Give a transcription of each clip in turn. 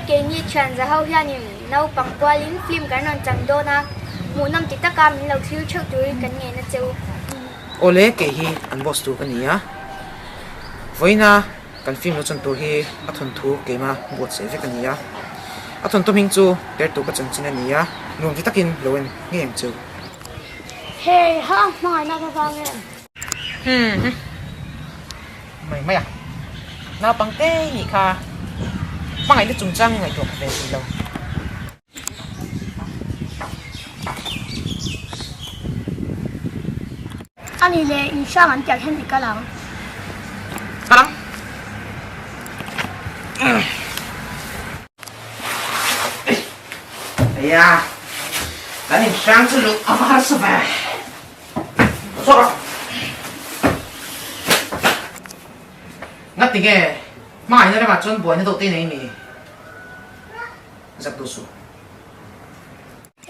keini thian za ho hianin naupang kualin film kan rawn chang dawn a, hmuhnawm ti taka min lo thlir theuh turin kan ngen a che u. Awle kei hi an boss tur ka ni a, vawiina kan film lo chan tur hi a thawnthu keima buatsaih vek a ni a, a thawnthu hming chu Tertu ka chanchin a ni a, nuam ti takin lo en ngei ang che u. Hei ha hmangaihna ka vang em? Umm mai mai a, naupang te nih kha hmangaihna chungchang ngaihtuah ka ve thei lo. A ni le, in hrang an tiang hian i kal ang. Kal ang. Aya, kan in hrang chu luh a va harsa ve. Chhuak rawh. Ngati nge hmangaihna ramah chuan buaina deuh te i nei mi? Zak duh suh.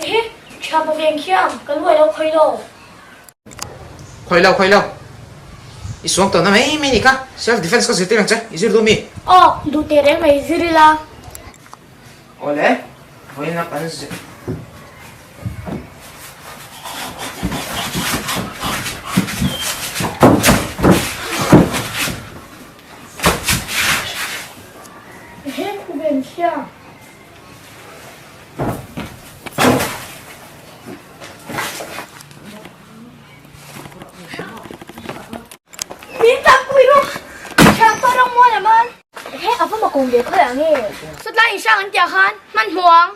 Ehe, tha pa veng khiang, ka lu alo khawi lo. Khawi lo, khawi lo. I suang tawhna mai mai ni kha, self defense ka zirtir ang che, i zir duh mi? Aw, duh teh reng mai, zir ila. Awle, vawiin a kan zir. Ehe, u veng khiang. Min tak pui rawh! Thiam pa rawng mual a man. Ehe, a va makawm ve khawi ang e. Sawtlai inhrang an tiah khan hman hmuh ang.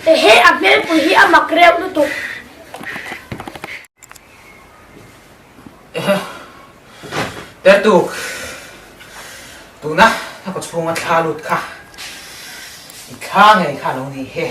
Ehe a hmelpui hi a mak reuh lutuk. Tertuk, tuna ka kawchhunga thla lut kha i thla ngei kha lo ni he.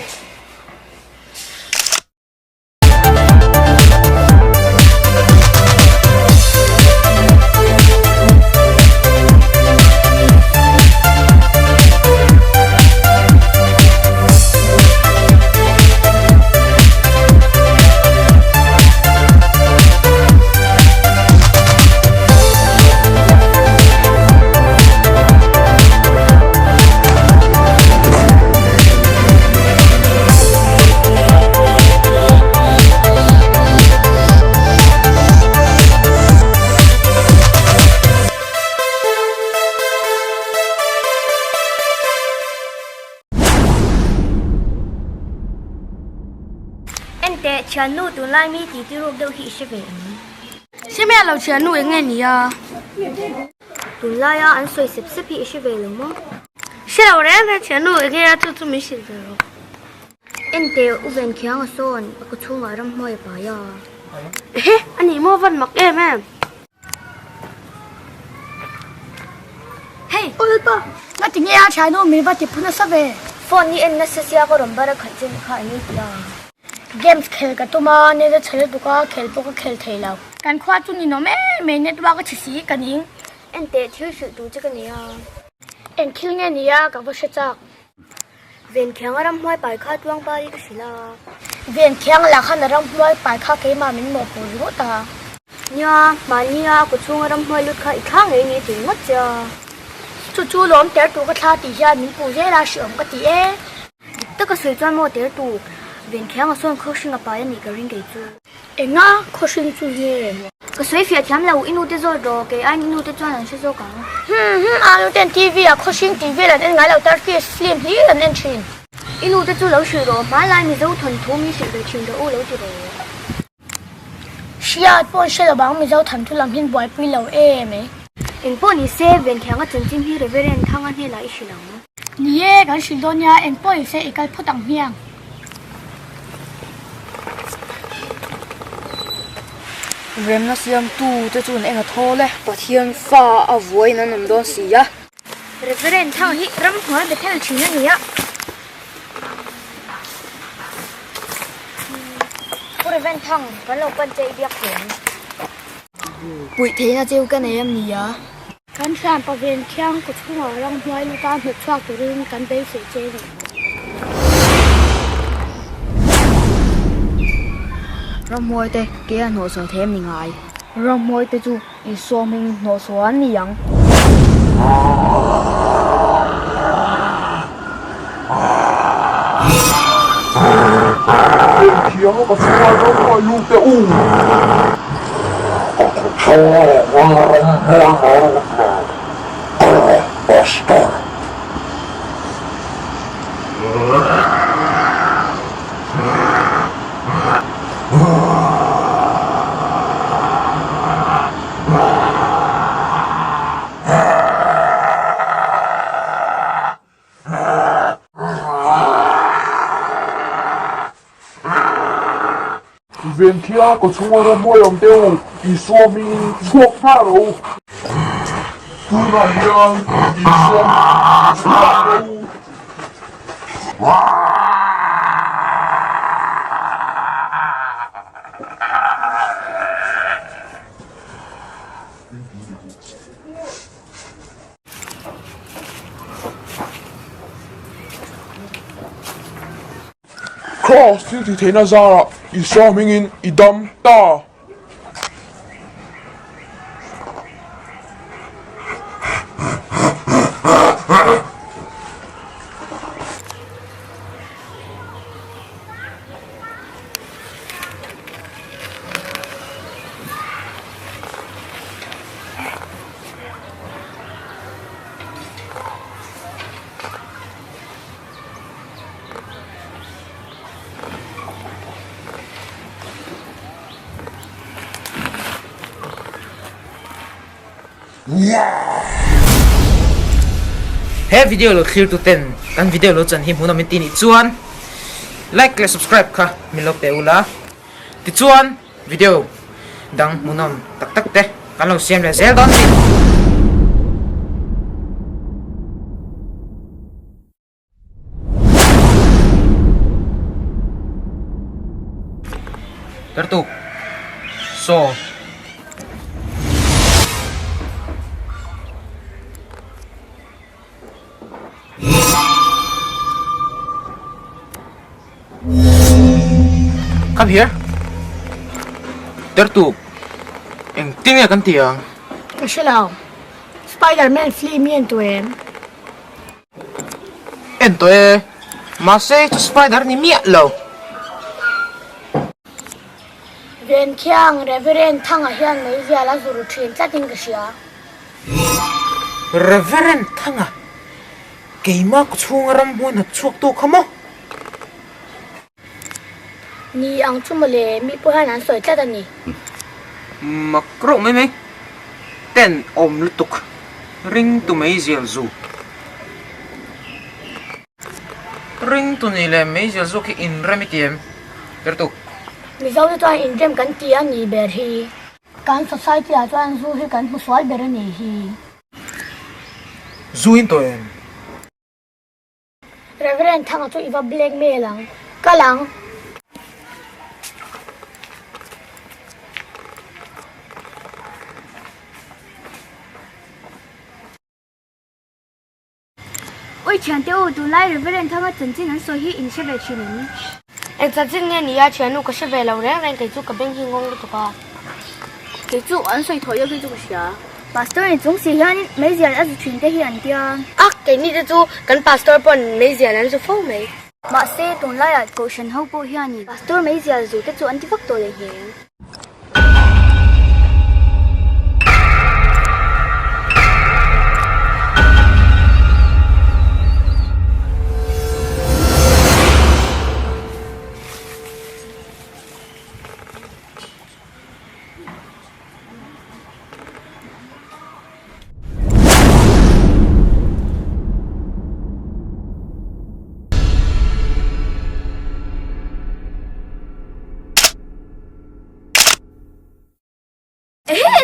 Enteh, thiannu tunlai mi tih ti ruk deuh hi i hre ve em? Hre miah lo thiannu eng nge nia? Tunlaia an sawi sep sep hi i hre ve lo maw? Hre lo reng reng thiannu eng nge a chu chu min hrilh ve rawh. Enteh, u ven khiang a sawn, a kaw chhungah ramhnuai a pai a. Ehe, a nih maw van mak em em? Hei! Aw Lalpa, ngati nge a thiannu min va ti phu nasa ve? Phone hi en nasa sia ka rawn bar a khalh che nih kha eng ti a? Games khel ka tum a, net a chhe lutuk a, khel pawh ka khel thei lo. Kan khua chu ninawm em mai network a chhe si ka ning. Enteh thil hrilh tur che ka nei a. Eng thil nge nia ka va hre chak. Ven thiang a ramhnuai pai kha tuang pari ka hrilh a. Ven thiang lah khan a ramhnuai pai kha keimah min mawhpawh ringawt a. Nia, mahnia a kawchhung a ramhnuai lut kha i thla ngei ni ti ringawt che a. Chu chu lawm ter tur ka thla tih hian min puh zel a, hreawm ka ti e. Dik taka sawi chuan maw ter tur, ven thiang a sawn khawhring a pai a nih ka ring kei chu. Enga khawhring chu nge? Ka sawi fiah thiam lo, i nute zawt rawh, kei aiin i nute chuan an hre zawk ang. Hmm hmm, a nuten TV ah khawhring tih vel an en ngai lo, Turkish film hlir an en thin. I nute chu lo hrilh rawh, hmanlai Mizo thawnthu min hrilh ve thin rawh u lo ti rawh. Hriat pawh an hre lo vang, Mizo thanthu lam hian buaipui lo em e. Engpawh ni se, Venthianga chanchin hi Reverend Thanga hnenah i hrilh ang. Ni e, kan hrilh dawn nia, engpawh ni se i kal phawt ang hmiang. Remna siamtu te chuan eng a thawl e. Pathian fa a vuaiin an awm dawn si a. Reverend Thang hi ramhnuai Bethel thin a ni a. Pu Reverend Thang, kan lo pan che i biak hle ang. Puih theihna cheu ka nei em ni a? Kan thian paven thiang kaw chhungah ramhnuai luta hnawt chhuak turin kan beisei che a ni. Ramhnuai te ke a hnawh sawi thei em ni ngai? Ramhnuai te chu Isua hmingin hnawh sawi an ni ang. Thiang ka chhunga ramhnuai lut teh u. Ka chhunga ramhnuai lut lo, ka pastor. Venthia ka chhunga ramhuai awm teh u, Isua hmingin chhuak nghal rawh u. Tunah hian Isua hmingin chhuak rawh u. Kraws thil ti theihna zarah Isua hmingin i dam ta. He video lo thlir tu ten kan video lo chan hi hmuhnawm in ti nih chuan like leh subscribe kha min lo pe ula tichuan video dang hmuhnawm tak tak te kan lo siam leh zel dawn a ni. Tertuk. So. Come here. Tertuk. Eng tinge kan ti ang? Ka hre lo. Spider-Man film hi en tawh em? En tawh e, mahse chu spider ni miah lo. Venkhiang Reverend Thanga hian meizial a zuru thin tlatin ka hria. Reverend Thanga, keimah ka chhunga ramhmuai hnat chhuak tu kha maw? Ni ang chu mawle, mi pawh hian an sawi tlat a ni. Mak reuh mai mai, ten awm lutuk, ring tu meizial zu. Ring tu ni leh meizial zu khi inrem i ti em? Tirtu. Mizo te chuan inrem kan ti a ni ber hi. Kan society ah chuan zu hi kan hmu sual ber a ni hi. Zu in tawh em? Reverend Thanga chu i va blackmail ang. Kal ang. Ui thiante u, tunlai Reverend Thanga chanchin an sawi hi in hre ve thin em? Eng chanchin nge ni a thiannu ka hre ve lo reng reng kei chu ka beng hi ngawng lutuk a. Kei chu an sawi thawh deuh hi chu ka hria. Pastor in chung si hianin meizial a zu thin te hi an tia. A, keini te chu kan pastor pawn meizial an zu fo mai. Mahse, tunlaiah Kohhran ho pawh hianin pastor meizial zu te chu an ti vak tawh leh nghe.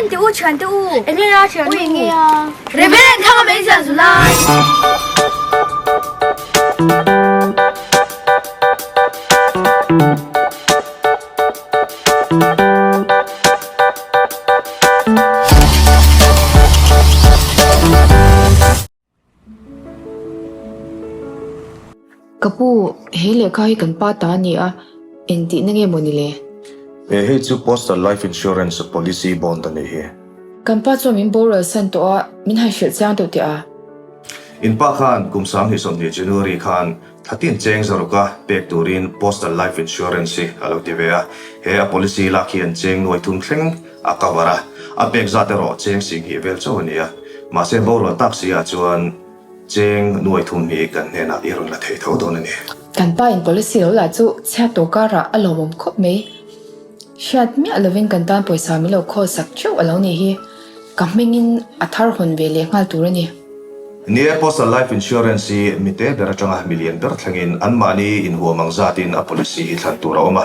En teh u thian te u. Enge a thian u? Enge a? Reverend Thanga Meizial zu lai. Ka pu, he lehkha hi kan pa ta a ni a, engtihna nge maw ni le? He hei chu Postal Life Insurance Policy Bond a nih hi. Kan pa chuan min boral san tawh a, min han hrilh chiang deuh teh a. In pa khan kum 2020 January khan Thlatin cheng zaruka pek turin Postal Life Insurance hi a lo ti ve a, he a policy lak hian cheng nuai thum thleng a cover a, a pek zat erawh cheng singhnih vel chauh a ni a, mahse borual tak si ah chuan cheng nuai thum hi kan hnenah i rawn la thei tho dawn a ni. Kan pa in policy lo lah chu chhiat tawh karah a lawmawm khawp mai. Hriat miah lovin kan tan pawisa min lo khawl sak theuh a lo nih hi. Ka hmingin a thar hawn ve leh nghal tur a ni. Ni e, Postal Life Insurance hi mi te ber atanga mi lian ber thlengin anmahni inhuam ang zatin a policy hi thlan tur a awm a,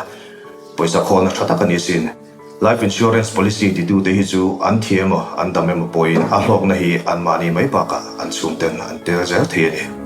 pawisa khawlna tha tak a ni sin. Life Insurance policy titute hi chu an thi emaw an dam emaw pawhin a hlawkna hi anmahni mai bakah an chhungten an tel zel thei a ni.